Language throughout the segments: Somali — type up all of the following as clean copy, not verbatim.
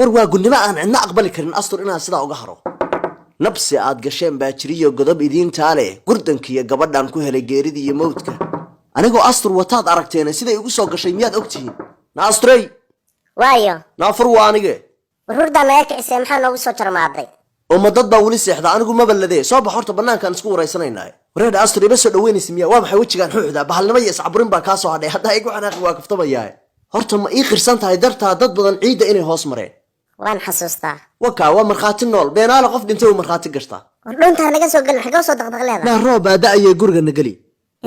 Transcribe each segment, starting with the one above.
War waa gunnimo aan cidna aqbali karin Astur inaan sidaa uga haro. Nabsi aad gasheen baa jiriyo godob idiintaa leh. Gurdankiiyo gabadhaan ku helay geeridii iyo mawdka anigoo Astur wataad aragteene, siday igu soo gashay miyaad ogtihiin? Na Asturey! Waayo. Naafur, waa anige. War hurdaa naga kicisay, maxaa noogu soo jarmaaday? Oo ma dad baa weli seexda? Anigu maba ladee. Soo bax horta, bannaankaan isku waraysanaynaa. Wareedha Astur, ima soo dhaweynaysa miya? Waa maxay wejigaan xuuxda? Bahalnimo iyo iscaburin baa kaa soo hadhay. Haddaa igu xanaaqi, waa kaftamayaa. Horta ma ii qirsan tahay dartaa dad badan ciidda inay hoos mareen? Waan xasuustaa. Wakaa waa markhaati nool. Beenaale qof dhintay uu markhaati gashtaa. War dhuuntaa naga soo gelin, xagee soo daqdaq leeda? Naa roob baa da'aya, guriga na geli.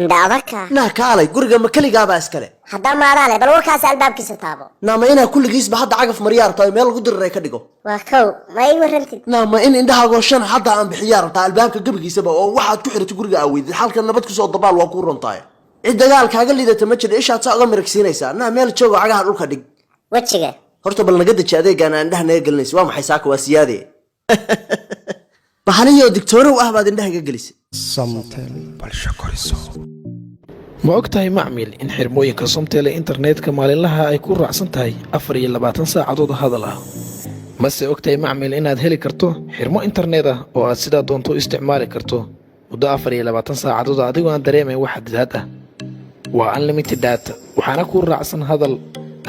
Indha adagka. Naa kaalay, guriga ma keligaabaa iskale? Haddaa maadaale, bal warkaas albaabkiisa taabo. Naa ma inaa kulligiisba hadda cagaf maryaa rabtaa oo meel lagu diriray ka dhigo? Waa kow, ma ii warrantid? Naa ma in indhahaagoo shan hadda aan bixiyaa rabtaa albaabka gebigiisaba oo waxaad ku xirata guriga aa weydid? Xalka nabad kusoo dabaal, waa kuu rontahay. Cid dagaal kaaga liidata ma jiro, ishaad saa uga miragsiinaysaa. Naa meel joogo, cagaha dhulka dhig. Wejiga. Horta bal naga deji adeegaan aan indhaha naga gelinaysa. Waa maxay saaka? Waa siyaade bahalihii oo digtoorow ah baad indhaha iga gelisay. Somtel. Ma og tahay macmil in xirmooyinka Somtel ee internetka maalinlaha ay ku raacsan tahay 24 saacadood hadal ah? Mase og tahay macmil inaad heli karto xirmo internet ah oo aad sidaa doonto u isticmaali karto muddo 24 saacadood adigoo aan dareemayn wax xadidaad ah? Waa unlimited data, waxaana ku raacsan hadal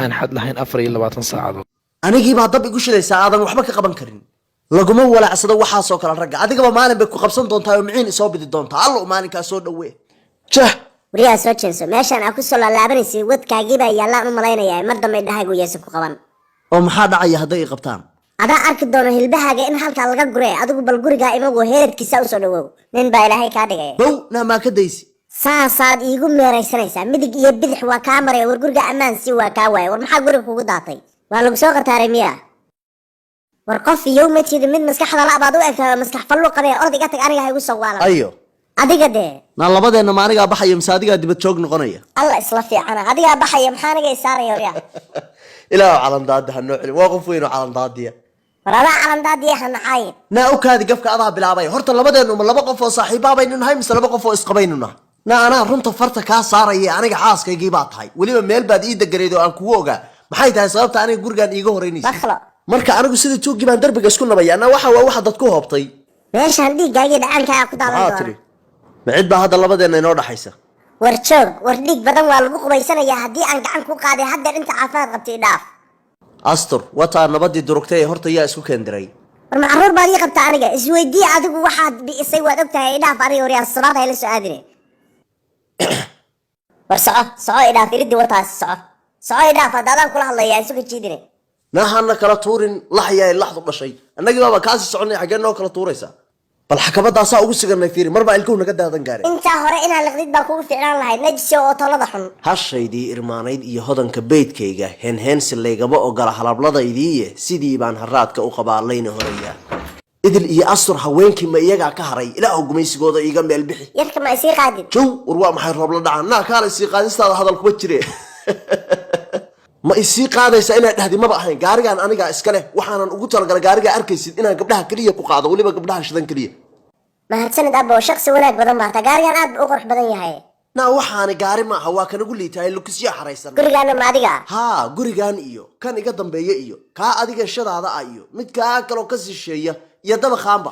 aan xad lahayn 24 saacadood. Anigii baa dab igu shidaysaa aadan waxba ka qaban karin. Laguma walaacsado waxaasoo kale ragga. Adigaba maalin bay ku qabsan doontaa oo miciin isoo bidi doontaa. Allo, maalinkaa soo dhowee jah. Wariyaa, soo jeenso. Meeshaan aa kusoo laalaabanaysa wadkaagiibaa yaallaan u malaynayaa. Mar dambe indhahaygu yeesan ku qaban. Oo maxaa dhacaya hadday i qabtaan? Adaa arki doono hilbahaaga in halkaa laga gure. Adigu bal gurigaa imagu, heeradkiisa usoo dhawow. Nin baa Ilaahay kaa dhigaya. Bow, naa maa ka daysi? Saasaad iigu meeraysanaysaa, midig iyo bidix waa kaa maraya. War guriga ammaan si waa kaa waaya. War maxaa guriga kugu daatay? Waa lagu soo qataaray miya? War qof iyow ma jeedin, mid maskaxda la baad u egtahay oo maskax fallu qabee. Orod, iga tag, aniga ha igu soo waalan. Ayo. Adiga dee. Naa labadeenna ma anigaa baxaya mise adigaa dibad joog noqonaya? Alla isla fiicana, adigaa baxaya. Maxaa aniga isaaraya, waryaa? Ilaahu calandaadi ha noo celin. Waa qof weyn oo calandaadiya. War adaa calandaadiya, ha nacaayin. Naa u kaadi, gafka adaa bilaabay. Horta labadeennu ma laba qof oo saaxiibaa baynu nahay mise laba qof oo isqabaynu nahay? Naa anaa runta farta kaa saaraya. Aniga xaaskaygii baa tahay, weliba meel baad ii deganayd oo aan kugu ogaa. Maxay tahay sababta aniga gurigaan iiga horeynaysa? Baklo. Marka anigu sida tuuggii baan darbiga isku nabaya. Naa waxa waa waxa dad ku hoobtay. Meeshaan dhiiggaagii dhacaankaaga ku daadan Maxaa doona. tidhi? Ma cid baa hadda labadeenna inoo dhaxaysa? War joog, war dhiig badan waa lagu qubaysanayaa haddii aan gacan ku qaaday. Haddeer inta caafimaad qabtay idhaaf. Astur, wataa nabadii durugtay ee horta yaa isku keendiray? War ma carruur baad ii qabtaa? Aniga isweydii, adigu waxaad bi'isay waad og tahay. Idhaaf aniga, waryaa, sabaad hayla soo aadine. War soco, soco, idhaaf. Iriddi wataas, soco, soco, idhaaf. Hadda adaan kula hadlaya, aan suka jiidine. Naahana kala tuurin laxyaay laxdu dhashay. Annagii baaba kaasi soconay, xaggee noo kala tuuraysaa? Bal xakamadaasaa ugu siganay. Fiiri, mar baa ilkuhu naga daadan gaare. Intaa hore inaad liqdid baa kugu fiicnaan lahayd, najisi oo tolada xun. Hashaydii irmaanayd iyo hodanka beydkayga henheensi laygama ogola halabladaydii. Sidii baan haraadka u qabaa layna horayaa. Idil iyo Astur haweenkii ma iyagaa ka haray? Ilaahu gumaysigooda iiga meel bixi. Yarka ma isii qaadid? Jow, war waa maxay roob la dhacaan? Naa kaalay, sii qaadistaada hadal kuma jire. Ma isii qaadaysaa inaad dhahdi maba ahayn. Gaarigaan anigaa iska leh, waxaanan ugu talagalay gaarigaa arkaysid inaan gabdhaha keliya ku qaado, weliba gabdhaha shidan keliya. Mahadsanid abbo, shaqsi wanaag badan baa taa. Gaarigan aad buu u qurux badan yahay. Naa waxaani gaari maaha, waa kanagu liitahay lukisyaa xaraysan. Gurigaana ma adiga ah? Haa, gurigan iyo kan iga dambeeya iyo kaa adiga shadaada ah iyo mid kaa kaloo ka shisheeya iyo dabaqaanba.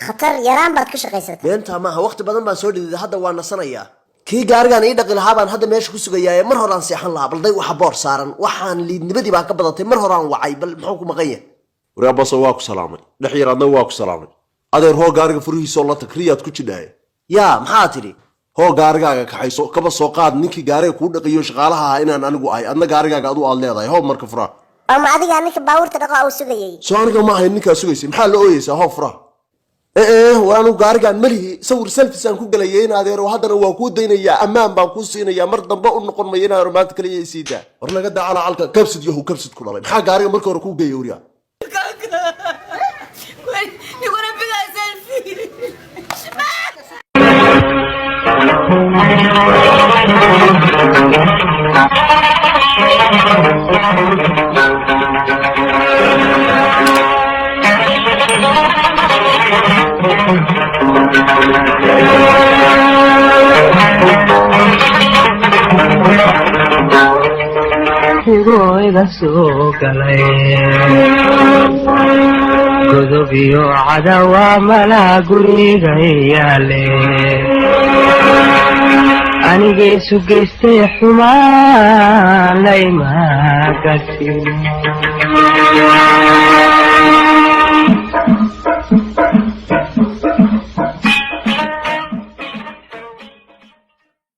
Khatar yaraan baad ku shaqaysatay. Beentaa maaha, waqti badan baan soo dhididay, hadda waa nasanayaa. Kii gaarigaan ii dhaqi lahaa baan hadda meesha ku sugayaa. Mar horaan seexan lahaa. Balday waxa boor saaran, waxaan liidnimadii baa ka badatay. Mar horaan wacay, bal muxuu ku maqan yahay? Waryaabase, waa ku salaamay. Dhex yar, adna waa ku salaamay. Adeer, hoo gaariga furihiisoo la tag, riyaad ku jidhaaye. Yaa, maxaa tidhi? Hoo gaarigaaga kaxayso. Kaba soo qaad ninkii gaariga kuu dhaqiyo shaqaalaha ahaa inaan anigu ahay, adna gaarigaaga adu aad leedahay. Hoo marka furaa. Oo ma adigaa ninka baabuurta dhaqo uu sugayay? Soo aniga ma ahayn ninkaa sugaysay? Maxaa la ooyeysaa? Hoo furaa. Ee war anigu gaarigaan malihi, sawir selfies aan ku galayay in adeero. Haddana waa kuu daynayaa, ammaan baan kuu siinayaa, mar dambe u noqon mayo inaan maanta kaliya isiidaa. War naga daa calacalka. Kabsid yahu, kabsid ku dhalay. Maxaa gaariga marka hore kuu geeyay, waryaa? You gonna be that selfie. Guriga soo galay godob iyo cadawa malaa guriga yaale, aniga isu geystay xumaanay maagasi.